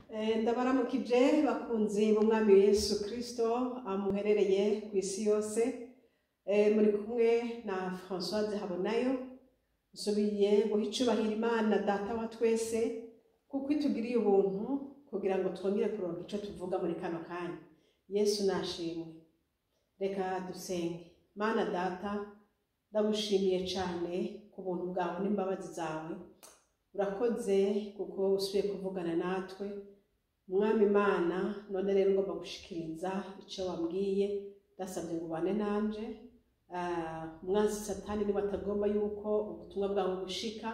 Ndabaramukije bakunzi b'Umwami Yesu Kristo amuherereye ku isi yose. Muri kumwe na Françoise Habonayo. Nsubiye guha icubahiro Imana Data wa twese, kuko itugiriye ubuntu kugira ngo twongere kuronka ico tuvuga muri kano kanya. Yesu nashimwe. Reka dusenge. Mana Data, ndagushimiye cane ku buntu bwawe n'imbabazi zawe. Urakoze kuko usubiye kuvugana natwe. Mwami Imana, none rero ngomba gushikiriza ico wambwiye, ndasabye ngo ubane nanje. Umwansi Satani niwe atagomba yuko ubutumwa bwawe bushika,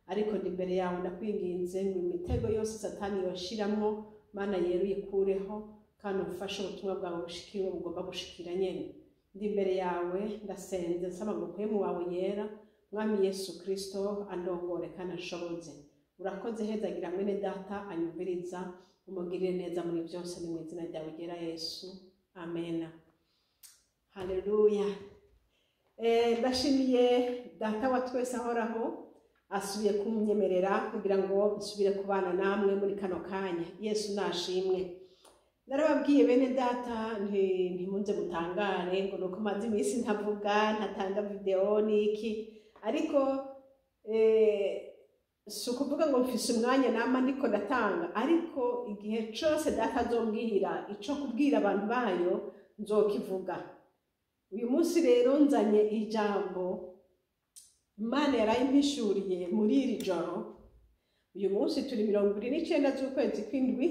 ariko ndi imbere yawe, ndakwinginze ngo imitego yose Satani yoshiramwo, Mana yera, uyikureho kandi umfashe ubutumwa bwawe bushikire uwo bugomba gushikira nyene. Ndi imbere yawe, ndasenze nsaba ngo Mpwemu wawe yera, Mwami Yesu Kristo, andongore kandi anshoboze. Urakoze, hezagira mwene data anyumviriza, umugirire neza muri byose, ni mu izina ryawe ryera Yesu, amena. Haleluya. Ndashimiye Data wa twese ahoraho asubiye kunyemerera kugira ngo nsubire kubana namwe muri kano kanya. Yesu nashimwe. Narababwiye bene data, ntimunze mutangare ngo nuko maze iminsi ntavuga, ntatanga video niki, ariko si ukuvuga ngo mfise umwanya nama ndiko ndatanga, ariko igihe cose Data azombwira ico kubwira abantu bayo, nzokivuga. Uyu munsi rero nzanye ijambo Imana yarayimpishuriye muri iri joro. Uyu munsi turi 29 z'ukwezi kw'indwi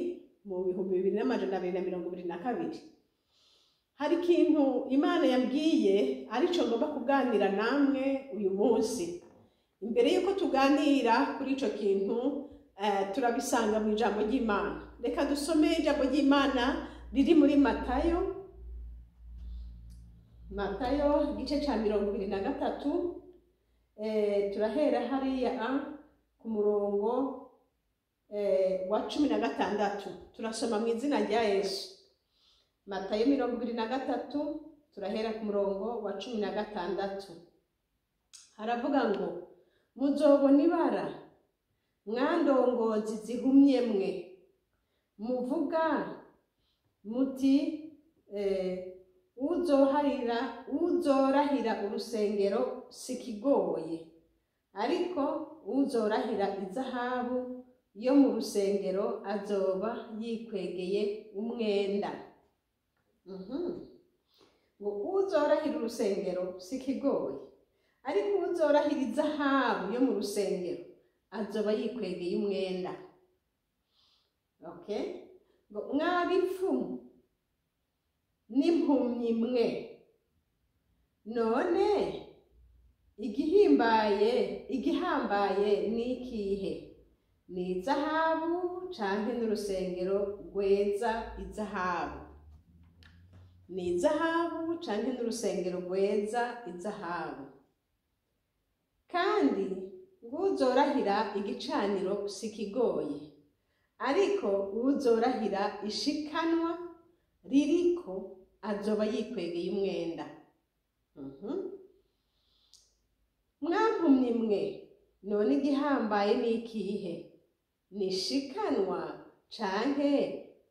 mu 2222. Hari ikintu Imana yambwiye arico ngomba kuganira namwe uyu munsi. Imbere y'uko tuganira kuri ico kintu, turabisanga mu ijambo ry'Imana. Reka dusome ijambo ry'Imana riri muri Matayo. Matayo igice ca 23, turahera hariya ku murongo wa 16. Turasoma mu izina rya Yesu. Matayo 23, turahera ku murongo wa 16. Haravuga ngo: "Muzobona ibara, mwandongozi zihumye mwe, muvuga muti uzoharira, uzorahira urusengero sikigoye, ariko uzorahira izahabu yo mu rusengero azoba yikwegeye umwenda." Ngo uzorahira urusengero sikigoye, ariko uzorahira izahabu yo mu rusengero azoba yikwegeye umwenda. Okay, ngo mwabipfumu n'impumyi mwe, none igihimbaye, igihambaye ni ikihe? Ni izahabu canke n'urusengero rweza izahabu? Ni izahabu canke n'urusengero rweza izahabu? Kandi nguzorahira igicaniro sikigoye, ariko uzorahira ishikanwa ririko azoba yikwegeye umwenda. Mwampumyi mwe, none igihambaye ni ikihe? Ni ishikanwa canke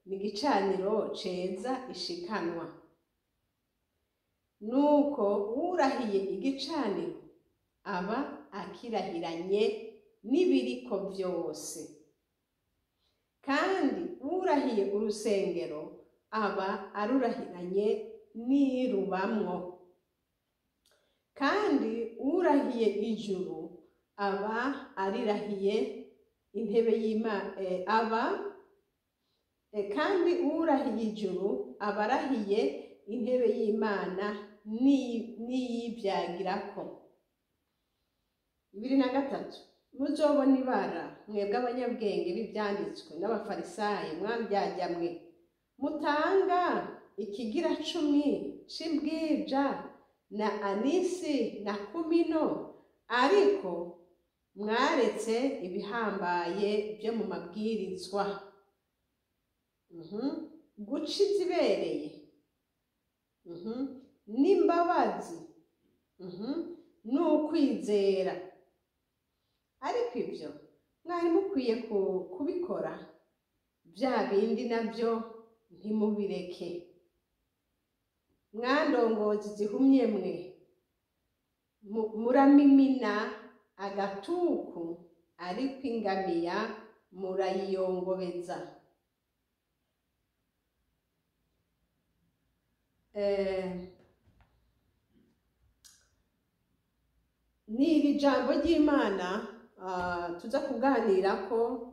ni igicaniro ceza ishikanwa? Nuko urahiye igicaniro aba akirahiranye n'ibiriko vyose, kandi urahiye urusengero aba arurahiranye n'irubamwo, kandi urahiye ijuru aba arirahiye intebe y'Imana, aba kandi urahiye ijuru aba arahiye intebe y'Imana n'iyivyagirako. 23. Muzobona ibara, mwebwe abanyabwenge b'ivyanditswe n'Abafarisayo, mwaryarya mwe, mutanga ikigira cumi c'imbwija na anisi na kumino, ariko mwaretse ibihambaye byo mu mabwirizwa: guca izibereye n'imbabazi n'ukwizera. Ariko ibyo mwari mukwiye kubikora. Bya bindi nabyo ntimubireke. Mwandongozi zihumye mwe, muramimina agatuku, ariko ingamiya murayiyongobeza. Ni iri jambo ry'Imana tuza kuganirako.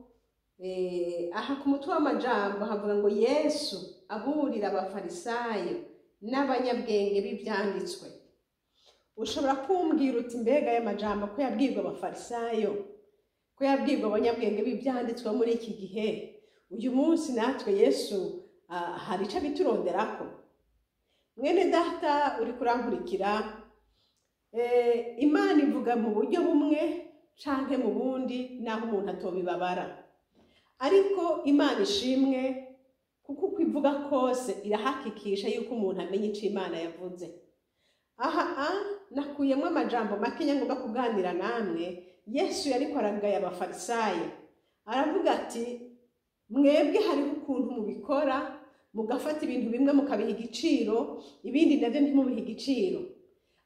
Aha ku mutwe w'amajambo havuga ngo Yesu aburira abafarisayo n'abanyabwenge b'ivyanditswe. Ushobora kumbwira uti mbega aya majambo ko yabwirwa abafarisayo, ko yabwirwa abanyabwenge b'ivyanditswe muri iki gihe, uyu munsi natwe Yesu hari ico abituronderako? Mwene data uri kurankurikira, Imana ivuga mu buryo bumwe canke mu bundi, naho umuntu atobibabara. Ariko Imana ishimwe, kuko uko ivuga kose irahakikisha yuko umuntu amenya ico Imana yavuze. Aha nakuyemwo amajambo makenya ngomba kuganira namwe. Yesu yariko aragaya abafarisayo, aravuga ati mwebwe hariho ukuntu mubikora, mugafata ibintu bimwe mukabiha igiciro, ibindi navyo ntimubihe igiciro.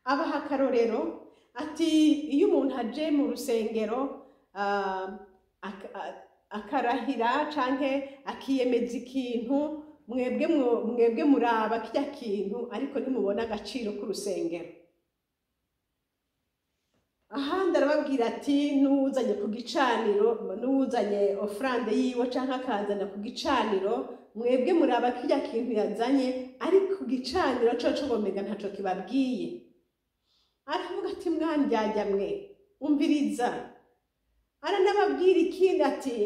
Abaha akarorero ati iyo umuntu aje mu rusengero akarahira canke akiyemeza ikintu, mwebwe muraba kirya kintu, ariko ntimubona agaciro k'urusengero. Ahandi arababwira ati n'uwuzanye ku gicaniro, n'uwuzanye ofrande yiwe canke akazana ku gicaniro, mwebwe muraba kirya kintu yazanye, ariko ku gicaniro coco ngomega ntaco kibabwiye. Aravuga ati mwandyarya mwe, umviriza. Aranababwira ikindi ati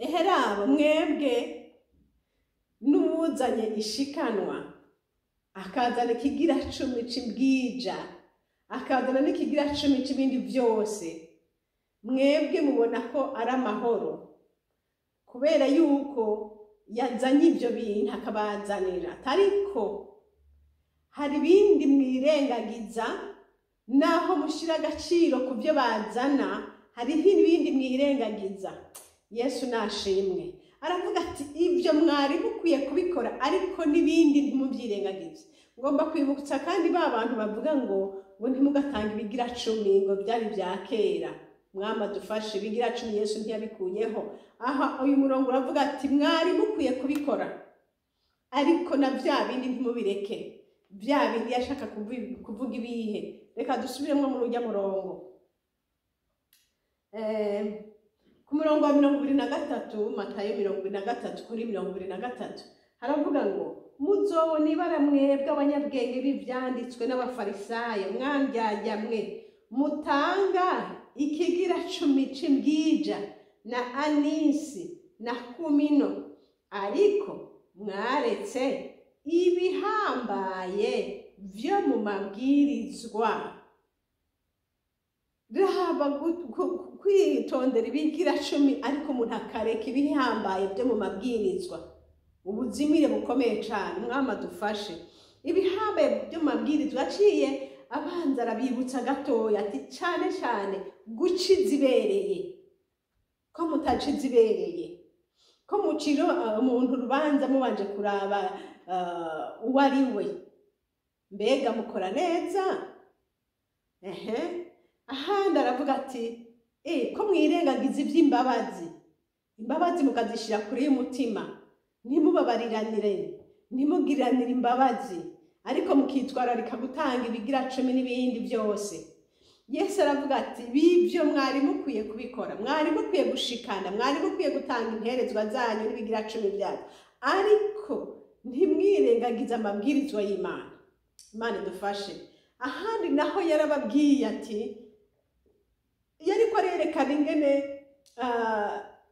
eherabo mwebwe n'uwuzanye ishikanwa akazana ikigira cumi c'imbwija, akazana n'ikigira cumi c'ibindi vyose, mwebwe mubona ko ari amahoro kubera yuko yazanye ivyo bintu akabazanira. Ariko hari ibindi mwirengagiza, naho mushira agaciro ku vyo bazana, hariho ibindi mwirengagiza. Yesu nashimwe. Aravuga ati ibyo mwari mukwiye kubikora, ariko n'ibindi ntimubyirengagize. Ngomba kwibutsa kandi ba bantu bavuga ngo ntimugatange ibigira cumi, ngo byari bya kera. Mwama dufashe, ibigira cumi Yesu ntiyabikuyeho. Aha uyu murongo uravuga ati mwari mukwiye kubikora, ariko na bya bindi ntimubireke. Bya bindi yashaka kuvuga ibihe. Reka dusubiremo muri urya murongo. Ku murongo wa 23, Matayo 23 kuri 23, haravuga ngo muzobona ibara mwebwe abanyabwenge b'ivyanditswe n'abafarisayo, mwandyarya mwe, mutanga ikigira cumi c'imbwija na anisi na kumino, ariko mwaretse ibihambaye vyo mu mabwirizwa. Raba kwitondera ibigira cumi, ariko umuntu akareka ibihambaye byo mu mabwirizwa. Ubuzimire bukomeye cane. Mwama dufashe. Ibihambaye byo mu mabwirizwa aciye abanza arabibutsa gatoya ati cane cane guca izibereye, ko mutaca izibereye, ko mucira umuntu urubanza mubanje kuraba uwo ari we, mbega mukora neza. Ahandi aravuga ati ko mwirengagiza ivy'imbabazi, imbabazi mukazishira kure y'umutima, ntimubabariranire, ntimugiriranire imbabazi, ariko mukitwararika gutanga ibigira cumi n'ibindi byose. Yesu aravuga ati bibyo mwari mukwiye kubikora, mwari mukwiye gushikana, mwari mukwiye gutanga imperezwa zanyu n'ibigira cumi byanyu, ariko ntimwirengagize amabwirizwa y'Imana. Imana idufashe. Ahandi naho yarababwiye ati, yariko arerekana ingene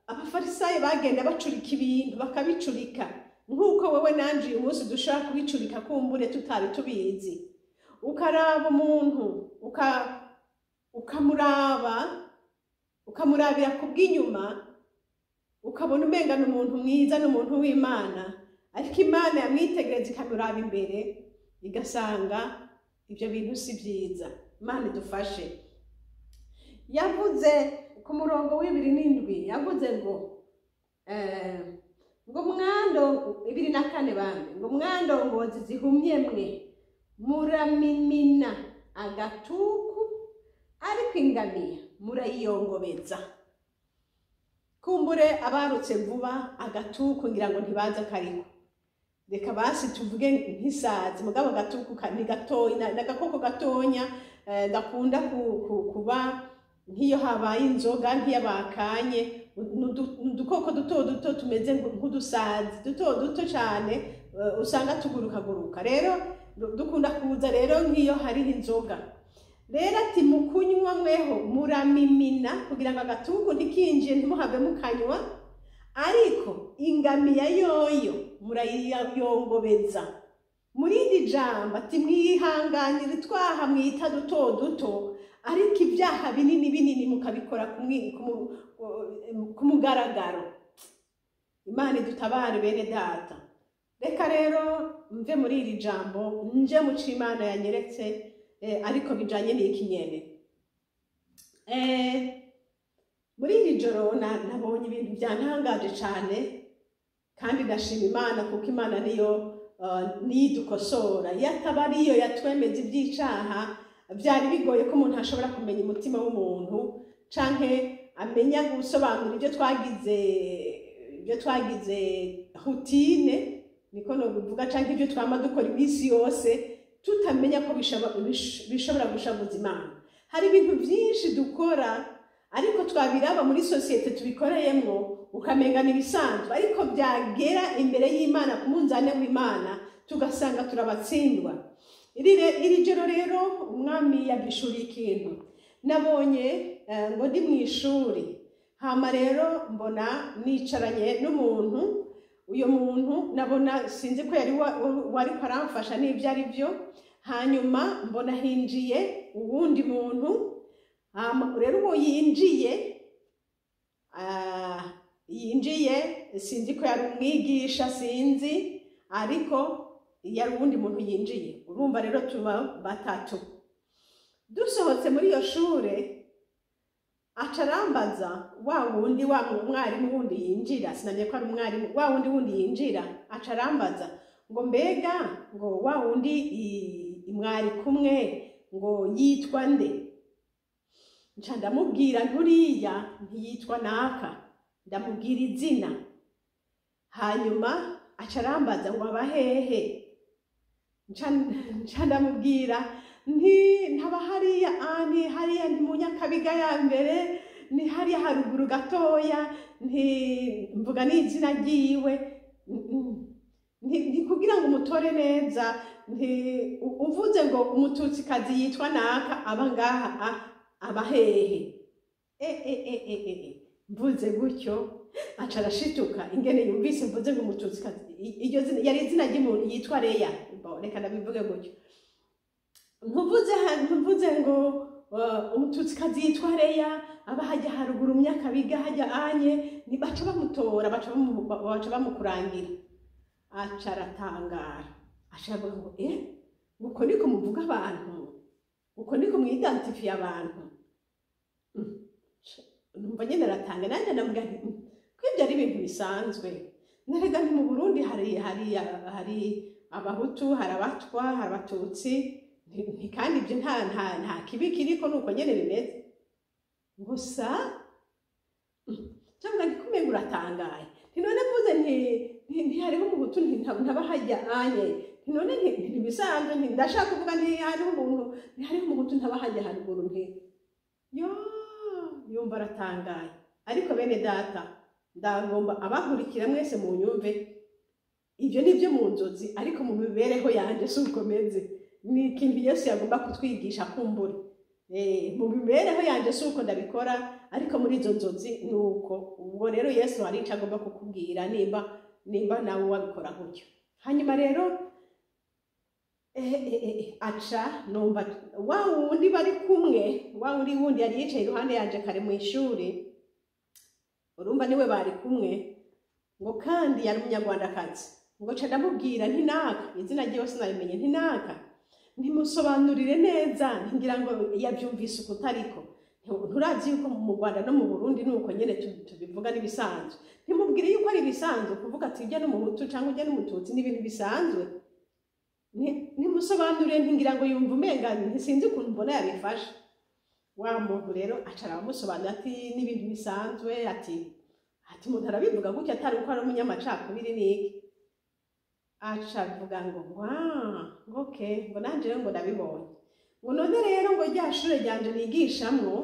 abafarisayo bagenda bacurika ibintu bakabicurika, nk'uko wewe nanje uyu munsi dushobora kubicurika kumbure tutari tubizi. Ukaraba umuntu ukamuraba, ukamurabira kubw'inyuma, ukabona umenga ni umuntu mwiza, ni umuntu w'Imana, ariko Imana yamwitegereza ikamuraba imbere igasanga ibyo bintu si byiza. Imana idufashe. Yavuze ku murongo wa 27, yavuze ngo Ngo mwando 24 bambe, ngo mwandongozi zihumye mwe, muramimina agatuku, ariko ingamiya murayiyongobeza. Kumbure abarutse vuba agatuku ngira ngo ntibaza kariko, reka basi tuvuge nk'isazi, mugabo agatuku ni gatonya, n'agakoko gatonya, gakunda kuba nk'iyo habaye inzoga, nk'iyo bakanye, n'udukoko duto duto tumeze nk'udusazi duto duto cyane, usanga tugurukaguruka. Rero dukunda kuza rero nk'iyo hariho inzoga. Rero ati mu kunywa mweho muramimina kugira ngo agatuku ntikinjiye, ntimuhave mukanywa, ariko ingamiya yoyo murayiyongobeza. Muri iri jambo ati mwihanganira itwaha mwita duto duto, ariko ibyaha binini binini mukabikora ku mugaragaro. Imana idutabare bene data. Reka rero mve muri iri jambo nje mu c'Imana yanyeretse, ariko bijanye n'iki nyene. Muri iri joro nabonye ibintu byantangaje cane, kandi ndashima Imana kuko Imana niyo nidukosora. Iyo ataba ariyo yatwemeza iby'icaha, byari bigoye ko umuntu ashobora kumenya umutima w'umuntu canke amenya gusobanura ibyo twagize routine, niko no bivuga, canke ibyo twama dukora iminsi yose tutamenya ko bishobora gushavuza Imana. Hari ibintu byinshi dukora, ariko twabiraba muri sosiyete tubikoreyemwo ukamenga ni ibisanzwe, ariko byagera imbere y'Imana, ku munzane w'Imana, tugasanga turabatsindwa. Iri joro rero umwami yagishuriye ikintu nabonye, ngo ndi mu ishuri, hama rero mbona nicaranye n'umuntu. Uyo muntu nabona sinzi ko yari wariko aramfasha n'ibyo ari byo. Hanyuma mbona hinjiye uwundi muntu. Hama rero uwo yinjiye sinzi ko yari umwigisha, sinzi, ariko yari uwundi muntu yinjiye. Urumva rero tuba batatu. Dusohotse muri iyo shure, aca arambaza wa wundi, wa mwarimu wundi yinjira, sinamenye ko ari umwarimu, wa wundi wundi yinjira aca arambaza ngo mbega ngo wa wundi mwari kumwe ngo yitwa nde? Nca ndamubwira nturiya ntiyitwa naka, ndamubwira izina. Hanyuma aca arambaza ngo aba hehe? Nca ndamubwira nti ntaba hariya, ni hariya, ni mu Nyakabiga ya mbere, ni hariya haruguru gatoya, nti mvuga n'izina ryiwe. Nti kugira ngo umutore neza, nti uvuze ngo Umututsikazi yitwa naka aba ngaha, aba hehe? E e e e e e mvuze gutyo aca arashituka ingene yumvise mvuze ngo Umututsikazi. Iryo zina yari izina ry'umuntu yitwa Leya. Bon, reka ndabivuge gutyo. Ntuvuze ngo Umututsikazi yitwa Leya aba hajya haruguru mu Nyakabiga hajya anye, ntibaca bamutora, baca bamukurangira. Aca aratangara, aca aravuga ngo uko niko muvuga abantu, uko niko mwidantifiye abantu? Numva nyene aratanga, nanjye ndamubwira nti ko ibyo ari ibintu bisanzwe. Nerega nti mu Burundi hari Abahutu, hari Abatwa, hari Abatutsi, nti kandi ibyo nta kibi kiriko, nuko nyene bimeze gusa. Cyangwa nti kumenga uratangaye, nti none mvuze nti ntihariho Umuhutu, nti ntaba hajya anye, nti none ntibisanzwe, nti ndashaka kuvuga nti hariho umuntu, ntihariho Umuhutu ntaba hajya haruguru, nti yo yumva aratangaye. Ariko bene data, ndagomba abankurikira mwese mu nyumve, ibyo ni byo mu nzozi, ariko mu mibereho yanjye si uko meze. Ni ikintu Yesu yagomba kutwigisha kumbura. Mu mibereho yanjye si uko ndabikora, ariko muri izo nzozi ni uko. Ubwo rero Yesu hari icyo agomba kukubwira nimba nawe wabikora gutyo. Hanyuma rero aca numva wa wundi bari kumwe, wa wundi wundi yari yicaye iruhande yanje kare mu ishuri, urumva niwe bari kumwe, ngo kandi yari Umunyarwandakazi, ngo ca ndamubwira nti naka, izina ryiwe sinarimenye, nti naka, ntimusobanurire neza, ngira ngo yabyumvise ukutariko. Nturazi yuko mu Rwanda no mu Burundi nuko nyene tubivuga n'ibisanzwe? Ntimubwire yuko ari ibisanzwe kuvuga ati ujya n'Umuhutu cyangwa ujya n'Umututsi, ni ibintu bisanzwe. Nimusobanurire, ntingira ngo yumva umenga ntisinzi ukuntu mbona yabifashe. Wa muntu rero acara abamusobanurira ati n'ibintu bisanzwe, ati umuntu arabivuga gutya atari uko ari umunyamacakubiri niki. Aca avuga ngo wa ngo okay, ngo nanje rero ngo ndabibonye, ngo none rero ngo rya shure ryanje nigishamwo,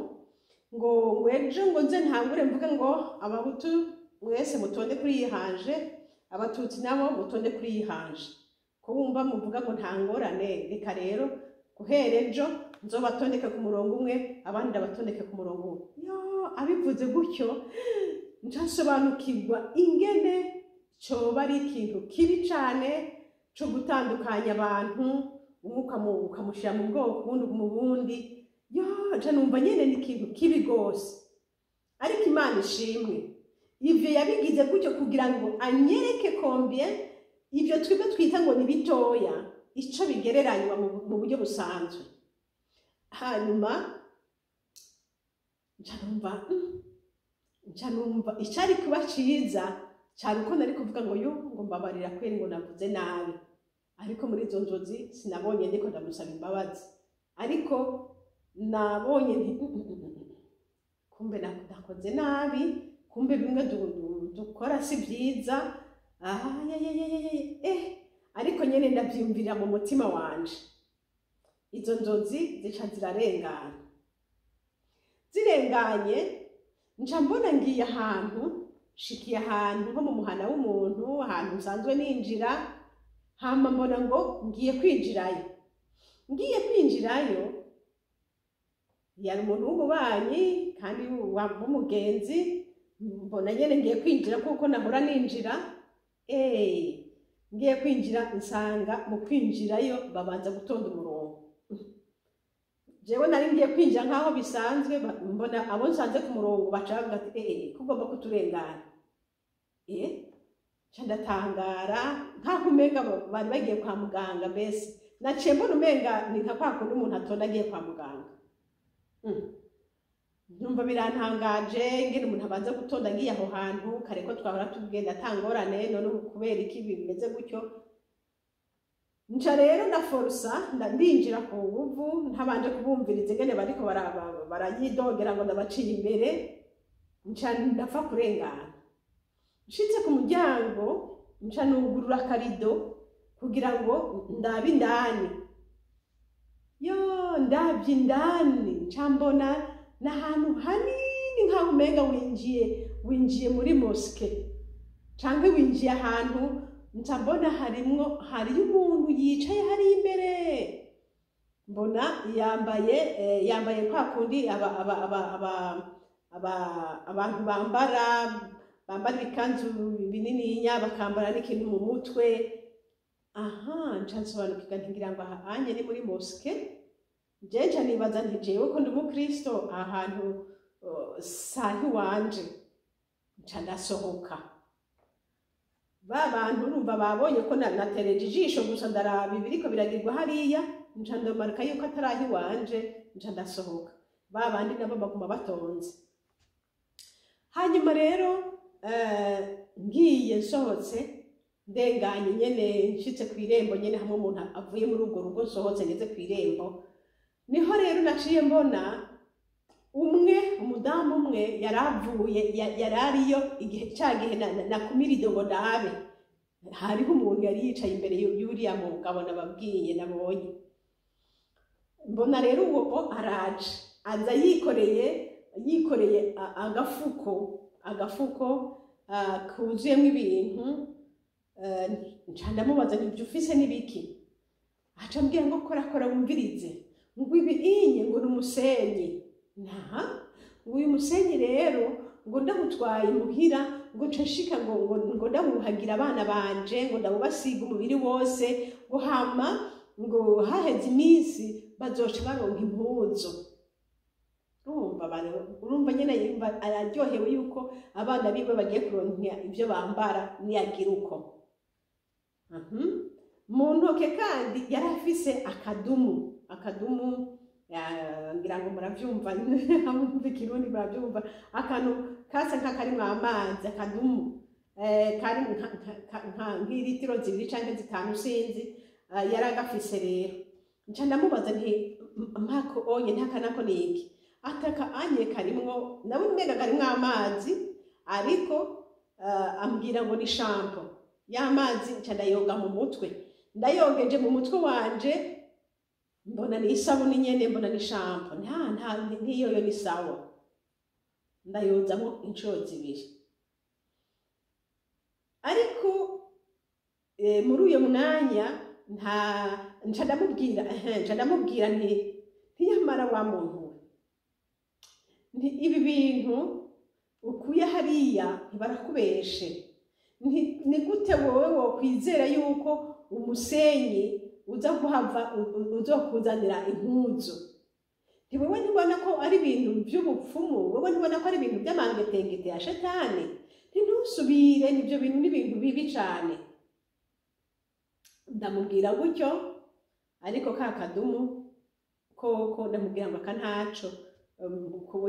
ngo ejo ngo nze ntangure mvuge ngo Abahutu mwese mutonde kuri iyi hanje, Abatutsi nabo mutonde kuri iyi hanje, ko wumva muvuga ngo nta ngorane, reka rero guhera ejo nzobatondeke ku murongo umwe, abandi ndabatondeke ku murongo umwe. Yo, abivuze gutyo ncasobanukirwa ingene coba ari ikintu kibi cane co gutandukanya abantu, umwe ukamushira mu bwoko, ubundi mu bundi. Yo, nca numva nyene ni ikintu kibi gose. Ariko Imana ishimwe, ivyo yabigize gutyo kugira ngo anyereke combien ivyo twebwe twita ngo ni bitoya ico bigereranywa mu buryo busanzwe. Hanyuma nca numva icari kuba ciza cari uko nari kuvuga ngo yo, ngo mbabarira kweri, ngo navuze nabi. Ariko muri izo nzozi sinabonye ndiko ndamusaba imbabazi, ariko nabonye nti kumbe nakoze nabi, kumbe bimwe dukora si byiza." Ah, ariko nyene ndavyumvira mu mutima wanje. Izo nzozi zica zirarengana. Zirenganye, nca mbona ngiye ahantu, nshikiye ahantu nko mu muhana w'umuntu, ahantu nsanzwe ninjira. Hama mbona ngo ngiye kwinjirayo. Ngiye kwinjirayo, yari umuntu w'umubanyi kandi w'umugenzi. Mbona nyene ngiye kwinjira kuko nahora ninjira. Ngiye kwinjira, nsanga mu kwinjirayo babanza gutonda umurongo. Jewe nari ngiye kwinjira nk'aho bisanzwe, mbona abo nsanze ku murongo baca bavuga ati ko ugomba kuturengana. Nca ndatangara nk'aho umenga bari bagiye kwa muganga. Mbese naciye mbona umenga ni nka kwa kundi umuntu atonda agiye kwa muganga. Numva birantangaje ingene umuntu abanza gutonda agiye aho hantu kare, ko twahora tugenda ata ngorane, none ubu kubera iki bimeze gutyo? Nca rero ndaforusa, ndinjira ku nguvu ntabanje kubumviriza ingene bariko baranyidogera ngo ndabaciye imbere. Nca ndapfa kurengana. Nshitse ku muryango, nca nugurura akarido kugira ngo ndabe indani. Yo, ndabye indani, nca mbona n'ahantu hanini nk'aho umenga winjiye muri mosquée canke winjiye ahantu. Nca mbona harimwo, hariyo umuntu yicaye hariya imbere. Mbona yambaye kwa kundi abantu bambara ibikanzu binininya, bakambara n'ikintu mu mutwe. Aha, nca nsobanukirwa nti ngira ngo aha anye ni muri mosquée. Je nca nibaza nti jewe ko ndi umukristo, aha hantu sahi wanje. Nca ndasohoka. Ba bantu urumva babonye ko natereje ijisho gusa, ndaraba ibiriko biragirwa hariya, nca ndamarika yuko atari aho iwanje, nca ndasohoka. Ba bandi nabo baguma batonze. Hanyuma rero ngiye nsohotse, ndenganye nyene, nshitse ku irembo nyene hamwe umuntu avuye muri urwo rugo, nsohotse ngeze ku irembo, niho rero naciye mbona umwe, umudamu umwe yaravuye yari ariyo igihe ca gihe nakumirido ngo ndabe. Hariho umuntu yari yicaye imbere y'uriya mugabo nababwiye nabonye. Mbona rero uwo araje, aza yikoreye agafuko kuzuyemo ibintu. Nca ndamubaza nti ibyo ufise n'ibiki? Aca ambwira ngo kora kora wumvirize, ngo ibi inye ngo ni umusenyi. Nta ngo uyu musenyi rero ngo ndawutwaye muhira, ngo nca nshika ngo ndawuhagira abana banje, ngo ndawubasiga umubiri wose, ngo hama ngo haheze iminsi bazoca baronka impuzu. Urumva urumva nyene yumva araryohewe yuko abana biwe bagiye kuronka ibyo bambara niyagira uko. Mu ntoke kandi yari afise akadumu. Ngira ngo muravyumva, abumva Ikirundi muravyumva, akantu kasa nk'akarimwo amazi, akadumu kari nk'ilitiro 2 canke 5 sinzi, yari agafise. Rero nca ndamubaza nti: "Mpako onye ntakanako ni iki?" Ataka anye karimwo, nawe umenga karimwo amazi, ariko ambwira ngo ni shampoo y'amazi. Nca ndayoga mu mutwe, ndayogeje mu mutwe wanje mbona ni isabuni nyene, mbona ni shampoo, nta ntiyoyo ni sawa. Ndayozamwo inshuro 2, ariko muri uyo mwanya nta nca ndamubwira, nca ndamubwira nti: "Ntiyamara wa muntu we, nti ibi bintu ukuye hariya ntibarakubeshe. Ni gute wowe wokwizera yuko umusenyi uza kuhava uzokuzanira impuzu? Nti wewe ntubona ko ari ibintu by'ubupfumu? Wewe ntubona ko ari ibintu by'amangetengete ya shetani? Ntusubire, nibyo bintu ni ibintu bibi cane." Ndamubwira gutyo, ariko ka kadumu koko ndamubwira ngo aka ntaco,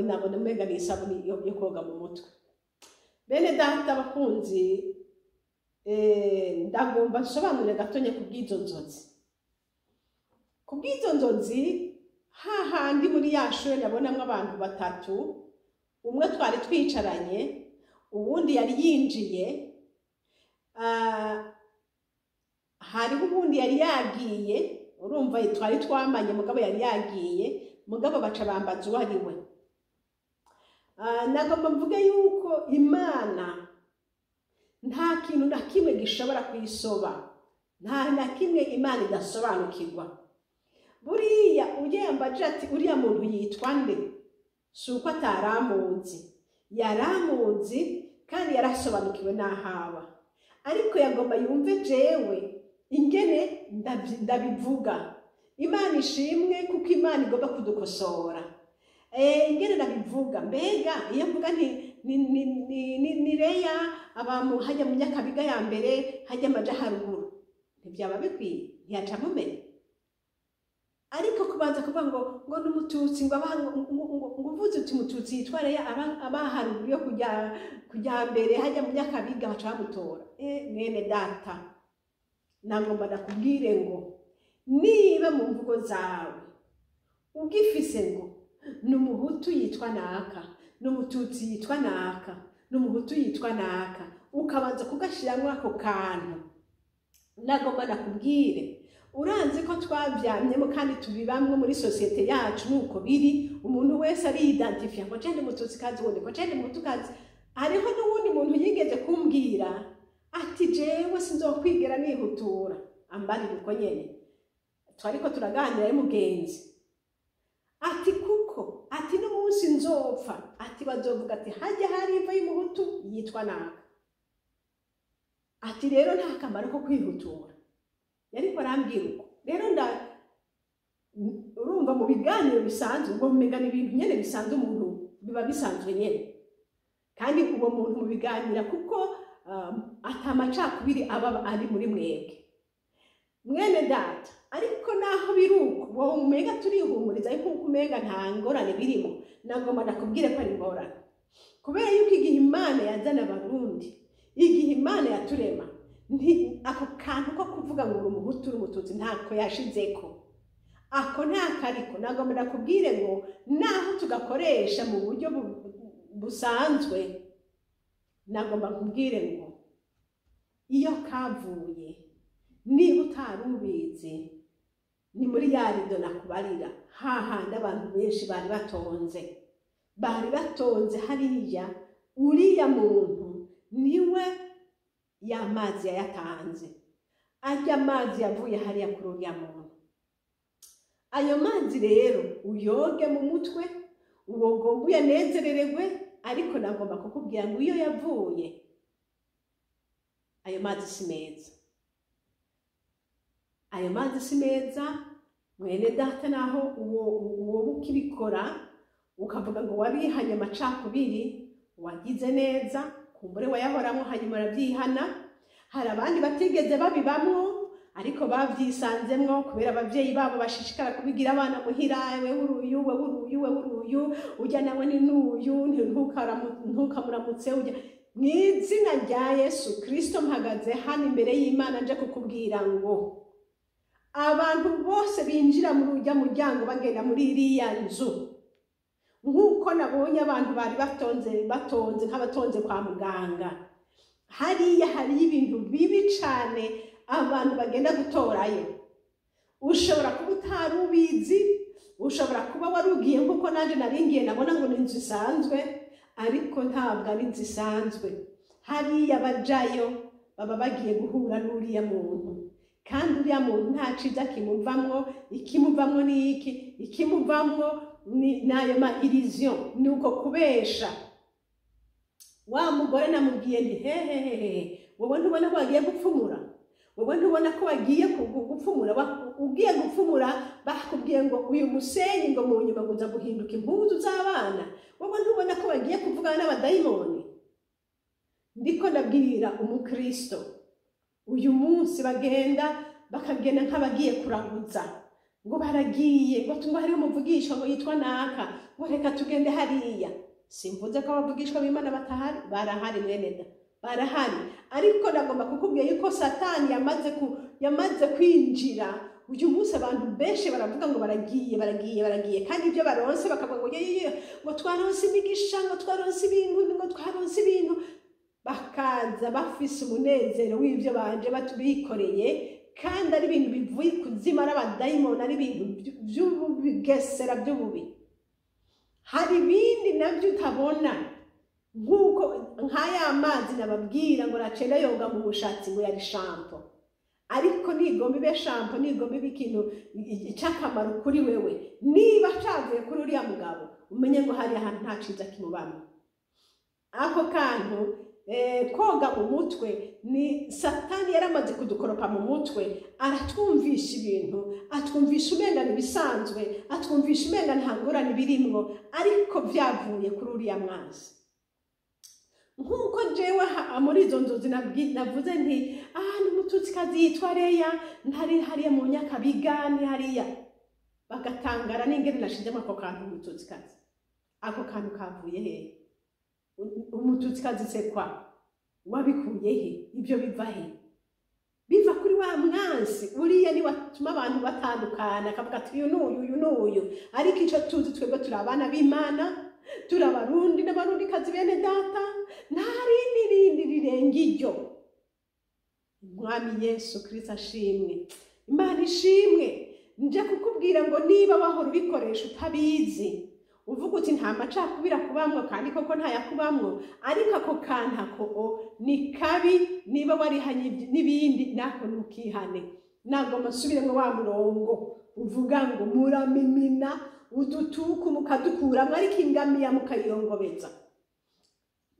nabona umenga ni isabuni yo koga mu mutwe. Bene data bakunzi, ndagomba nsobanure gatonya kubw'izo nzozi. Kubw'izo nzozi, hahandi muri ya shure nabonamwo abantu batatu, umwe twari twicaranye, uwundi yari yinjiye, hariho uwundi yari yagiye. Urumva twari twamanye, mugabo yari yagiye, mugabo baca bambaza uwo ari we. Nagomba mvuge yuko Imana nta kintu na kimwe gishobora kuyisoba, nta na kimwe Imana idasobanukirwa. Buriya ujya ati: "Uriya muntu yitwa nde?" Si uko ataramuzi, yaramuzi kandi yarasobanukiwe n'ahaba, ariko yagomba yumve jewe ingene ndabivuga. Imana ishimwe, kuko Imana igomba kudukosora. Ingene ndabivuga, mbega iyo mvuga nti ni Reya aba hajya mu Nyakabiga ya mbere, hajya amaja haruguru, ntibyaba bikwiye? Ntiyaca mumenya. Ariko kubanza kuvuga ngo ni Umututsi, ngo ngo uvuze uti Umututsi yitwa Reya aba haruguru yo kujya mbere hajya mu Nyakabiga, baca bamutora. Mwene data, nagomba ndakubwire ngo niba mu mvugo zawe ugifise ngo ni Umuhutu yitwa naka, ni Umututsi yitwa naka, ni Umuhutu yitwa naka, ukabanza kugashiramwo ako kantu, nagomba nakubwire, uranzi ko twavyamyemo kandi tubibamwo muri sosiyete yacu, nuko biri. Umuntu wese ariyidantifiya ngo je ndi Umututsikazi, uwundi ngo je ndi Umuhutukazi. Hariho n'uwundi muntu yigeze kumbwira ati: "Jewe sinzokwigera nihutura." Ambarira uko nyene, twariko turaganira ari mugenzi, ati kuko ati n'umunsi nzopfa, ati bazovuga ati hajya hari imva y'Umuhutu yitwa naka. Ati rero nta kamaro ko kwihutura. Yariko arambwira uko. Rero urumva mu biganiro bisanzwe ubwo mumenya ni ibintu nyene bisanzwe, umuntu biba bisanzwe nyene, kandi uwo muntu mubiganira kuko ata macakubiri aba ari muri mwebwe, mwene data. Ariko naho biri uko, wowe umenga turihumuriza, ariko uko umenga nta ngorane birimo, nagomba ndakubwire ko ari ingorane, kubera yuko igihe Imana yazana Abarundi, igihe Imana yaturema, ako kantu ko kuvuga ngo uri Umuhutu, uri Umututsi, ntako yashizeko, ako nta kariko. Nagomba ndakubwire ngo naho tugakoresha mu buryo busanzwe, nagomba nkubwire ngo iyo kavuye, niba utari ubizi, ni muri ya rido nakubarira, hahandi abantu benshi bari batonze, bari batonze hariya. Uriya muntu niwe ya mazi yayatanze, arya mazi yavuye hariya kuri uriya muntu. Ayo mazi rero uyoge mu mutwe, uwo ngomba uyanezerererwe, ariko nagomba kukubwira ngo iyo yavuye ayo mazi si meza, ayo mazi si meza, mwene data. Naho uwo ukibikora ukavuga ngo warihanye amacakubiri, wagize neza, kumbure wayahoramwo hanyuma urabyihana. Hari abandi batigeze babibamwo. Ariko bavyisanzemwo kubera abavyeyi babo bashishikara kubigira abana muhira: wewe uruyu, wewe uruyu, wewe uruyu, ujya nawe ni n'uyu, ntukamuramutse ujya. Mw'izina rya Yesu Kristo, mpagaze hano imbere y'Imana nje kukubwira ngo abantu bose binjira muri ujya muryango bagenda muri iriya nzu, nk'uko nabonye abantu bari batonze, batonze nk'abatonze kwa muganga hariya, hariyo ibintu bibi cane abantu bagenda gutorayo. Ushobora kuba utari ubizi, ushobora kuba warugiye nk'uko nanjye naringiye, nabona ngo ni inzu isanzwe, ariko ntabwo ari inzu isanzwe. Hariya bajayo baba bagiye guhura n'uriya muntu, kandi uriya muntu nta ciza kimuvamwo. Ikimuvamwo ni iki? Ikimuvamwo ni n'ayo ma illusion, ni uko kubesha. Wa mugore namubwiye nti: "Hehehehe, wowe ntubona ko bagiye gupfumura? Wowe ntubona ko bagiye gupfumura? Ugiye gupfumura, bakubwiye ngo uyu musenyi ngo mu nyuma ngo uza guhinduka impuzu z'abana. Wowe ntubona ko bagiye kuvugana n'abadayimoni?" Ndiko ndabwira umukristo uyu munsi, bagenda bakagenda nk'abagiye kuraguza, ngo baragiye ngo hariho umuvugisha ngo yitwa naka, ngo reka tugende hariya. Simvuze ko abavugishwa b'Imana batahari, barahari mwene da, barahari. Ariko ndagomba kukubwira yuko Satani yamaze kwinjira. Uyu munsi abantu benshi baravuga ngo baragiye, baragiye, baragiye, kandi ibyo baronse bakavuga ngo yeye, ngo twaronse imigisha, ngo twaronse ibintu, ngo twaronse ibintu, bakaza bafise umunezero w'ibyo banje bikoreye, kandi ari ibintu bivuye ikuzimu, ari abadayimoni, ari ibintu by'ubugesera, by'ububi. Hari ibindi nabyo utabona, nk'uko nk'aya mazi nababwira ngo nacenda yoga mu mushatsi, ngo yari shampoo, ariko nigomba ibe shampoo, nigomba ibe ikintu cy'akamaro kuri wewe. Niba cavuye kuri uriya mugabo, umenye ngo hari ahantu nta ciza kimubamo. Ako kantu koga mu mutwe ni Satani yaramaze kudukoropa mu mutwe, aratwumvisha ibintu, atwumvisha umenga ni ibisanzwe, atwumvisha umenga nta ngorane birimwo, ariko byavuye kuri uriya mwanzi. Nk'uko jewe muri izo nzozi navuze nti: "Ah, ni Umututsikazi yitwa Leya, ntari hariya mu Nyakabiga, ni hariya." Bagatangara n'ingene nashizemo ako kantu Umututsikazi. Ako kantu kavuye hehe? Umututsikazi sekwa wabikuye he? Ibyo biva he? Biva kuri wa mwansi uriya, ni watuma abantu batandukana, akavuga ati: "Uyu n'uyu, uyu n'uyu." Ariko icyo tuzi twebwe, turi abana b'Imana, turi Abarundi n'Abarundikazi bene data, nta rindi rindi rirenga iryo. Umwami Yesu Kristo ashimwe, Imana ishimwe. Nje kukubwira ngo niba wahora ubikoresha utabizi, uvuga uti nta macakubiri akubamwo, kandi koko ntayakubamwo, ariko ako kantu ako ni kabi. Niba warihanye n'ibindi, nako ntukihane. Nagomba nsubiremo wa murongo uvuga ngo muramimina udutuku mukadukuramwo, ariko ingamiya mukayiyongobeza.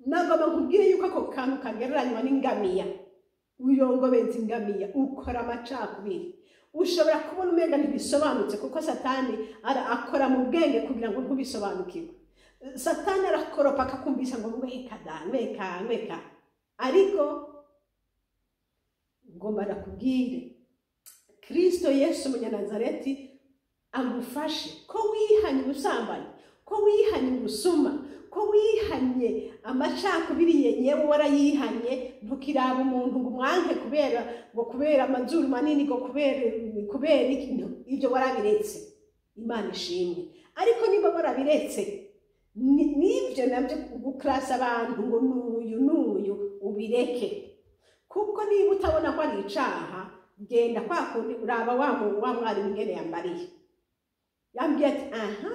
Nagomba nkubwire yuko ako kantu kagereranywa n'ingamiya. Uyongobeza ingamiya, ukora amacakubiri. Ushobora kubona umenga ntibisobanutse, kuko Satani akora mu bwenge kugira ngo ntubisobanukirwe. Satani arakoropa akakumvisha ngo nweka da, nweka, nweka. Ariko ngomba ndakubwire, Kristo Yesu Umunyanazareti agufashe. Ko wihanye ubusambanyi, ko wihanye ubusuma, ko wihanye amacakubiri yenyewe, warayihanye, ntukiraba umuntu ngo umwanke kubera ngo kubera amazuru manini, ngo kubera iki, ibyo warabiretse, Imana ishimwe. Ariko niba warabiretse, n'ibyo nabyo gukarasa abantu ngo n'uyu n'uyu, ubireke, kuko niba utabona ko ari icaha, genda kwa kundi uraba wa mwarimu ingene yambariye, yambwiye ati: "Aha,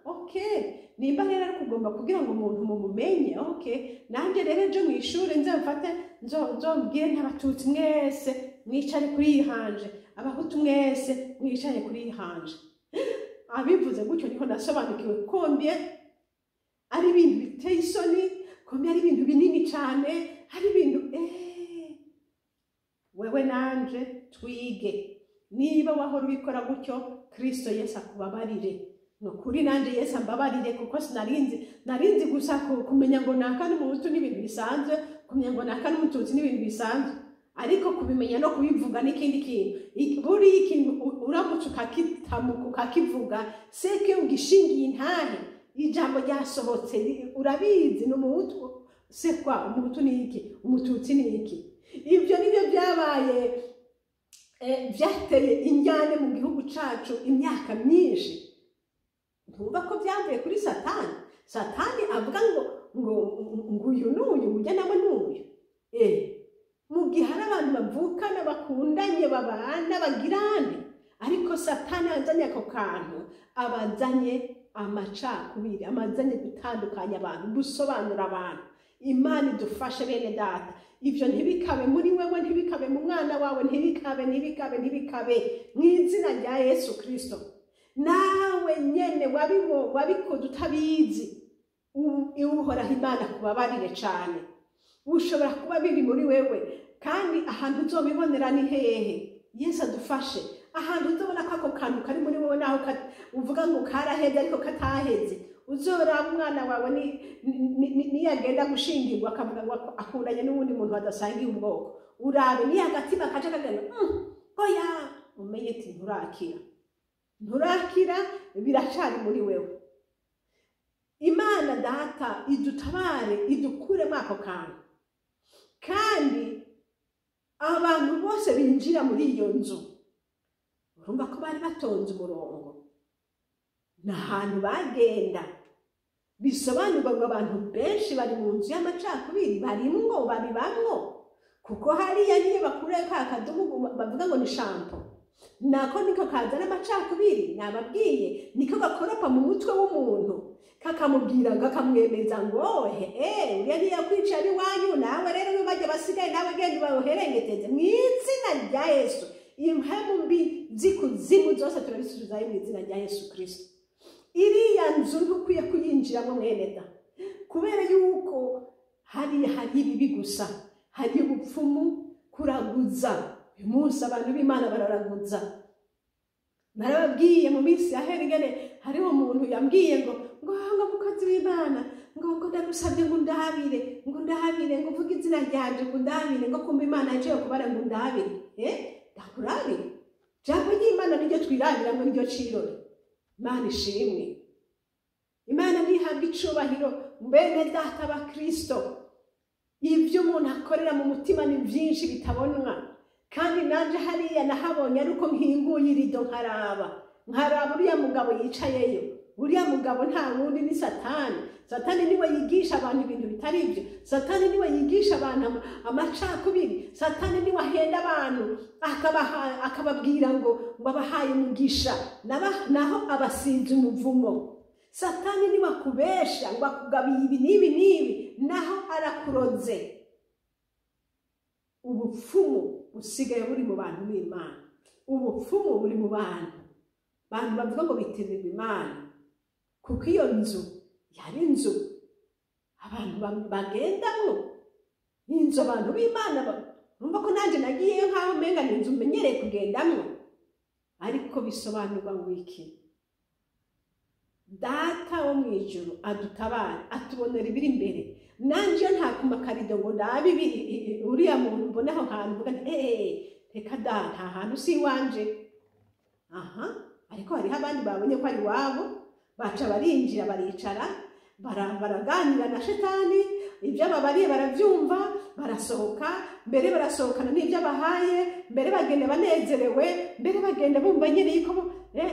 okay, nimba rero ariko ugomba kugira ngo umuntu mumumenye, okay, nanjye rero ejo mu ishuri nze mfate nzombwire n'Abatutsi mwese mwicare kuri iyi rangée, Abahutu mwese mwicare kuri iyi rangée." Abivuze gutyo niho nasobanukiwe combien ari ibintu biteye isoni, combien ari ibintu binini cyane, ari ibintu wewe nanje twige. Niba wahora ubikora gutyo, Kristo Yesu akubabarire. Ni ukuri nanjye Yesu ambabarire, kuko sinarinzi, narinzi gusa kumenya ngo naka n'Umuhutu n'ibintu bisanzwe, kumenya ngo naka n'Umututsi n'ibintu bisanzwe. Ariko kubimenya no kubivuga n'ikindi kintu. Buriya ikintu uramutse ukakitamuka ukakivuga, seke ugishingiye intahe, ijambo ryasohotse, urabizi, ni Umuhutu sekwa, Umuhutu ni iki, Umututsi ni iki. Ibyo nibyo byabaye, byateye injyane mu gihugu cacu imyaka myinshi. Ntumva ko byavuye kuri Satani? Satani avuga ngo uyu n'uyu, ujya nawe n'uyu. Mu gihe hari abantu bavukana, bakundanye, babana, bagirane, ariko Satani azanye ako kantu, abazanye amacakubiri, amazanye gutandukanya abantu, gusobanura abantu. Imana idufashe, bene Data, ibyo ntibikabe muri wewe, ntibikabe mu mwana wawe, ntibikabe, ntibikabe, ntibikabe mu izina rya Yesu Kirisito. Nawe nyene wabikoze utabizi, Uhoraho Imana kubabarire cane. Ushobora kuba biri muri wewe, kandi ahantu uzobibonera ni hehe? Yesu adufashe. Ahantu uzobona ko ako kantu kari muri wewe, naho uvuga ngo karaheze ariko kataheze, uzoraba umwana wawe niyagenda gushingirwa, akavuga ngo akundanye n'uwundi muntu badasangiye ubwoko, urabe niyo agatima kaje kagenda oya, umenye ati nturakira, nturakira, biracari muri wewe. Imana Data idutabare, idukuremo ako kantu. Kandi abantu bose binjira muri iyo nzu, urumva ko bari batonze umurongo, ni ahantu bagenda. Bisobanurwa ngo abantu benshi bari mu nzu y'amacakubiri, barimwo, babibamwo, kuko hariya niyo bakurayo ka kadumu bavuga ngo ni shampoo, nako niko kazana amacakubiri. Nababwiye, niko gakoropa mu mutwe w'umuntu, kakamubwira, kakamwemeza ngo he uriya ntiyakwicara iwanyu, nawe rero bajya basigaye, nawe genda ubaherengeteze. Mu izina rya Yesu, impemu mbi z'ikuzimu zose turabisubizayo mu izina rya Yesu Kirisito. Iriya nzu ntukwiye kuyinjiramo, mwene da, kubera yuko hariya hari ibibi gusa, hari ubupfumu, kuraguza. Uyu munsi abantu b'Imana bararaguza. Narababwiye mu minsi yahera ingene hariho umuntu yambwiye ngo mukozi w'Imana, ngo ndagusabye ngo ndabire, ngo ndabire, ngo uvuge izina ryanje, ngo ndabire, ngo kumva Imana yaciye kubara, ngo ndabire. Ndakurabire? Jambo ry'Imana niryo twirabira, ngo niryo cirore. Imana ishimwe, Imana ntihabwe icubahiro. Bene Data ba Kristo, ibyo umuntu akorera mu mutima ni byinshi bitabonwa. Kandi nanje hariya nahabonye ariko nkinguye irido, nkaraba uriya mugabo yicayeyo. Uriya mugabo nta wundi, ni Satani. Satani niwe yigisha abantu ibintu bitari byo. Satani niwe yigisha abantu amacakubiri. Satani niwe ahenda abantu, akababwira ngo abahaye umugisha, naho abasize umuvumo. Satani niwe akubesha ngo akugabiye ibi n'ibi n'ibi, naho arakuroze. Ubupfumu busigaye buri mu bantu b'Imana, ubupfumu buri mu bantu bavuga ngo bitirirwa Imana, kuko iyo nzu yari inzu abantu bagendamwo, ni inzu abantu b'Imana. Urumva ko nanjye nagiyeyo nk'aho umenga ni inzu menyereye kugendamwo. Ariko bisobanurwa ngo iki? Data wo mu ijuru adutabara, atubonera ibiri imbere. Nanjye iyo nta kumakarido ngo ndabe uriya muntu, mbone aho hantu, mvuga nti reka da, nta hantu, si iwanje aha. Ariko hariho abandi babonye ko ari iwabo, baca barinjira, baricara, baraganira na Shetani, ibyo babariye barabyumva, barasohoka, mbere barasohokana n'ibyo abahaye, mbere bagenda banezerewe, mbere bagenda bumva nyine yuko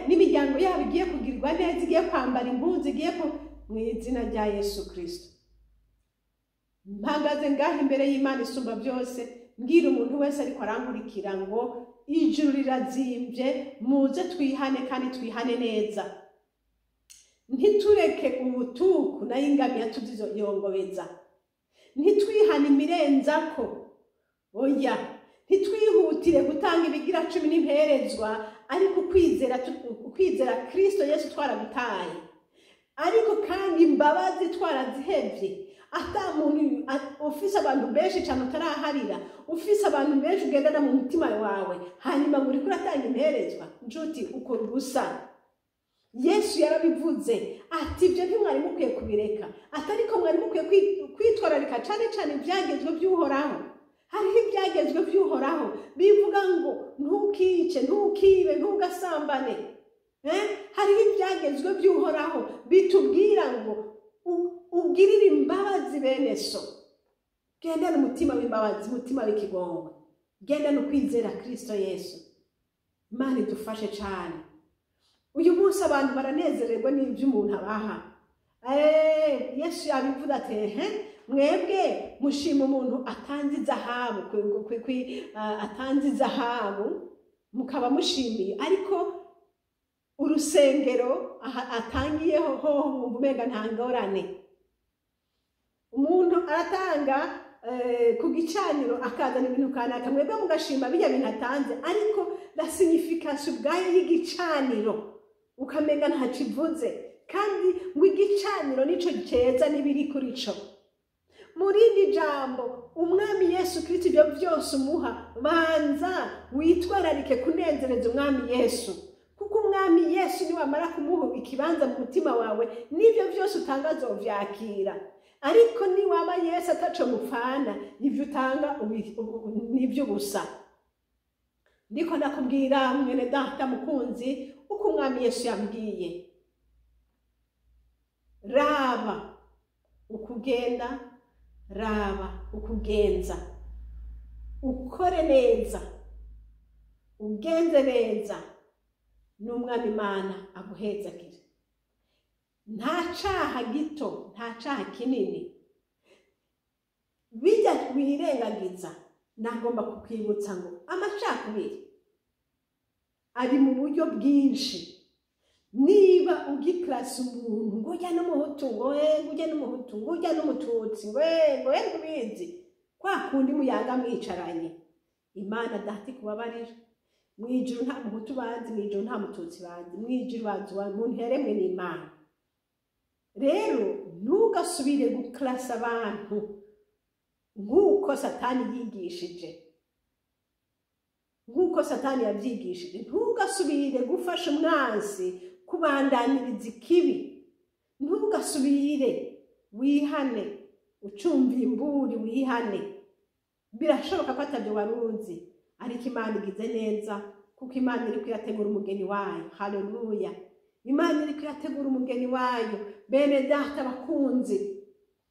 n'imiryango yabo igiye kugirirwa neza, igiye kwambara impuzu, igiye ku. Mu izina rya Yesu Kirisito, mpagaze ngaho imbere y'Imana isumba byose, mbwira umuntu wese ariko arankurikira ngo ijuru rirazimbye, muze twihane kandi twihane neza. Ntitureke ubutuku nayo ingamiya tuziyongobeza. Ntitwihane imirenzako, oya. Ntitwihutire gutanga ibigira cumi n'imperezwa, ariko ukwizera Kirisito Yesu twaragutaye, ariko kandi imbabazi twarazihevye. Ata muntu ufise abantu benshi cyane utaraharira, ufise abantu benshi ugendana mu mutima wawe, hanyuma ngo uriko uratanga imperezwa, nshuti, ukora ubusa. Yesu yarabivuze ati ibyo ntimwari mukwiye kubireka, ati ariko mwari mukwiye kwitwararika cyane cyane ibyagezwe by'Uhoraho. Hariho ibyagezwe by'Uhoraho. ngo ntukice, ntukibe, ntugasambane. Hariho ibyagezwe by'Uhoraho bitubwira ngo ugirire imbabazi bene so. Gendana umutima w'imbabazi, umutima w'ikigongwe, gendana ukwizera Kristo Yesu. Imana idufashe cyane. Uyu munsi abantu baranezererwa n'ibyo umuntu abaha. Yesu yabivuze ati mwebwe mushima umuntu atanze izahabu, atanze izahabu mukaba mushimiye, ariko urusengero atangiyeho hoho mwumva umenga nta ngorane. Umuntu aratanga ku gicaniro akazana ibintu kanaka, mwebwe mugashima bijya bintu atanze, ariko la signification ubwayo y'igicaniro ukamenga ntakivuze, kandi ngo igicaniro nico ceza n'ibiri kuri co. Mu rindi jambo, Umwami Yesu Kristo ibyo byose umuha, banza witwararike kunezereza Umwami Yesu, kuko Umwami Yesu niwamara kumuha ikibanza mu mutima wawe, n'ibyo byose utanga azovyakira. Ariko niwaba Yesu ataco mupfana, ibyo utanga nibyo gusa. Ndiko ndakubwira mwene data mukunzi, uko Umwami Yesu yambwiye: raba ukugenda, raba ukugenza, ukore neza, ugenze neza, n'Umwami Imana aguhezagire. Nta caha gito, nta caha kinini bijya wirengagiza. Nagomba kukwibutsa ngo amacakubiri ari mu buryo bwinshi. Niba ugiklasa umuntu ngo ujya n'umuhutu, ngo ujya n'umuhutu, ngo ujya n'umututsi, ngo ngo ubizi kwa kundi muyaga mwicaranye, Imana data ikubabarira. Mu ijuru nta muhutu bazi, mu ijuru nta mututsi bazi, mu ijuru bazi umuntu yaremwe n'Imana. Rero ntugasubire guklasa abantu nk'uko Satani yigishije, nk'uko Satani yabyigishije. Ntugasubire gufasha umwansi kubandaniriza ikibi. Ntugasubire, wihane, ucumva imburi wihane. Birashoboka ko atabyo wari uzi, ariko Imana igize neza, kuko Imana iri kuyategura umugeni wayo. Haleluya! Imana iri kuyategura umugeni wayo. Bene data bakunzi,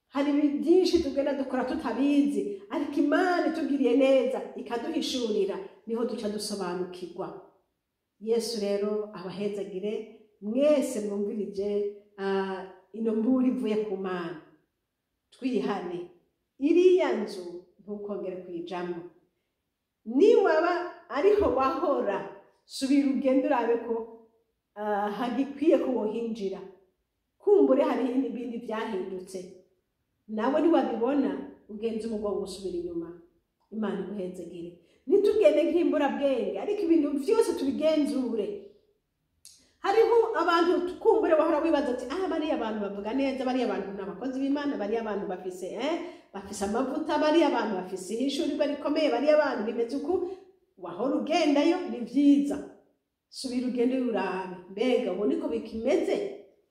hari byinshi tugenda dukora tutabizi, ariko Imana itugiriye neza ikaduhishurira, niho duca dusobanukirwa. Yesu rero abahezagire mwese mwumvirije ino mburi ivuye ku Mana. Twihane, iriya nzu ntukongere kuyijamo. Niwaba ariho wahora, subira ugende urabe ko hagikwiye ko wohinjira. Kumbure hariho n'ibindi byahindutse, nawe niwabibona ugenze umugongo usubira inyuma. Imana iguhezagire. Ntitugende nk'imburabwenge, ariko ibintu byose tubigenzure. Hariho abantu kumbure wahora wibaza ati bariya abantu bavuga neza, bariya abantu ni abakozi b'Imana, bariya abantu bafise bafise amavuta, bariya abantu bafise ihishurirwa rikomeye, bariya abantu bimeze uku. Wahora ugendayo, ni vyiza, subira ugende urabe, mbega ubu niko bikimeze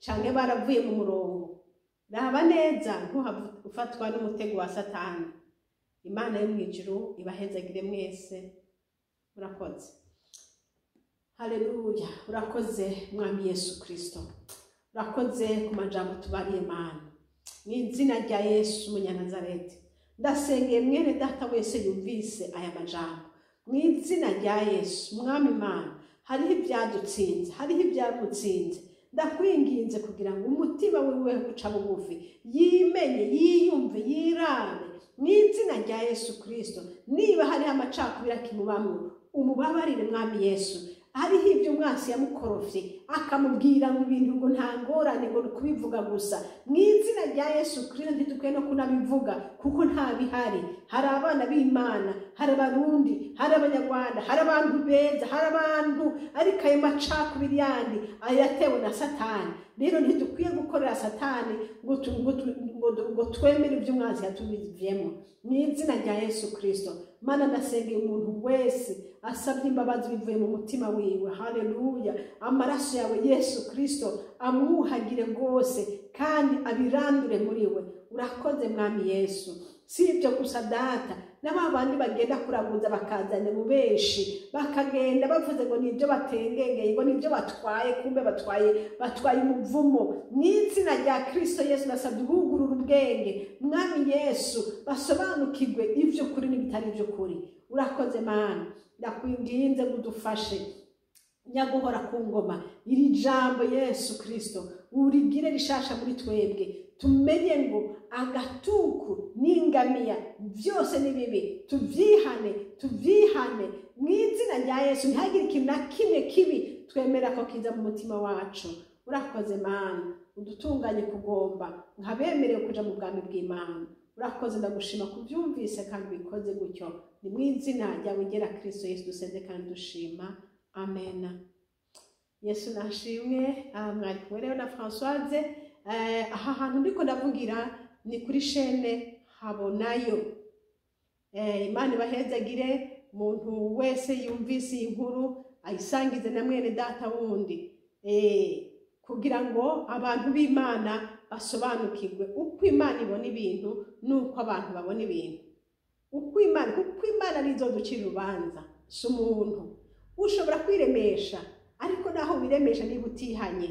canke baravuye mu murongo. Raba neza, ntuhave ufatwa n'umutego wa Satani. Imana yo mw'ijuru ibahezagire mwese. Murakoze. Haleluya! Urakoze Mwami Yesu Kristo, urakoze ku majambo tubariye Mana. Mu izina rya Yesu Umunyanazareti, ndasengeye mwene data wese yumvise aya majambo. Mu izina rya Yesu Mwami Imana, hariho ibyadutsinze, hariho ibyamutsinze. Ndakwinginze kugira ngo umutima wiwe uca bugufi, yimenye, yiyumve, yirabe. Mu izina rya Yesu Kristo, niba hariho amacakubiri akimubamwo, umubabarire Mwami Yesu. Hariho ibyo umwansi yamukorofye akamubwira ngo ibintu ngo nta ngorane, ngo kubivuga gusa. Mu izina rya Yesu Kristo ntidukwiye no kunabivuga, kuko nta bihari. Hari abana b'Imana, hari Abarundi, hari Abanyarwanda, hari abantu beza, hari abantu, ariko ayo macakubiri yandi ayatewe na Satani. Rero ntidukwiye gukorera Satani ngo twemere ibyo umwansi yatubivyemo. Mu izina rya Yesu Kristo, Mana, ndasengeye umuntu wese asabye imbabazi bivuye mu mutima wiwe. Haleluya! Amaraso yawe Yesu Kristo amwuhagire rwose kandi abirandure muri we. Urakoze Mwami Yesu. Si ibyo gusa Data, Na ba bandi bagenda kuraguza bakazana ububeshi, bakagenda bavuze ngo nibyo batengengeye, ngo nibyo batwaye, kumbe batwaye umuvumo. Mu izina rya Kristo Yesu nasabye ubugurura ubwenge, Mwami Yesu, basobanukirwe ivy'ukuri n'ibitari ivy'ukuri. Urakoze Mana, ndakwinginze ngo udufashe nyaguhora ku ngoma. Iri jambo Yesu Kristo urigire rishasha muri twebwe, tumenye ngo agatuku n'ingamiya byose ni bibi, tuvyihane, tuvyihane mu izina rya Yesu. Ntihagire ikintu na kimwe kibi twemera ko kiza mu mutima wacu. Urakoze Mana, udutunganye kugomba nkabemerewe kuja mu bwami bw'Imana. Urakoze, ndagushima kubyumvise kandi bikoze gutyo. Ni mu izina ryawe ryera Kristo Yesu dusenze kandi dushima, amen. Yesu nashimwe. Mwari kumwe rero na Françoise. Aha hantu ndiko ndavugira ni kuri chaîne Habonayo. Imana ibahezagire. Umuntu wese yumvise iyi nkuru ayisangize na mwene data wundi, kugira ngo abantu b'Imana basobanukirwe uko Imana ibona ibintu n'uko abantu babona ibintu, uko Imana, kuko Imana arizoducira urubanza, si umuntu. Ushobora kwiremesha, ariko naho wiremesha, niba utihanye,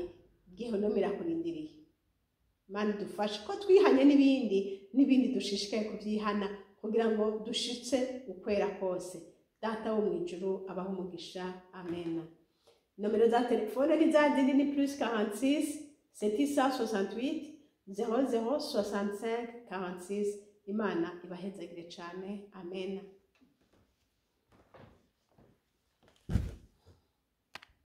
gehinomu irakurindiriye. Imana idufashe ko twihanye n'ibindi n'ibindi, dushishikaye kubyihana kugira ngo dushitse ukwera kose. Data wo mu ijuru abaho umugisha, amen. Nomero za telefone ni za zindi, ni +46 768 00 65 46. Imana ibahezagire cyane, amen.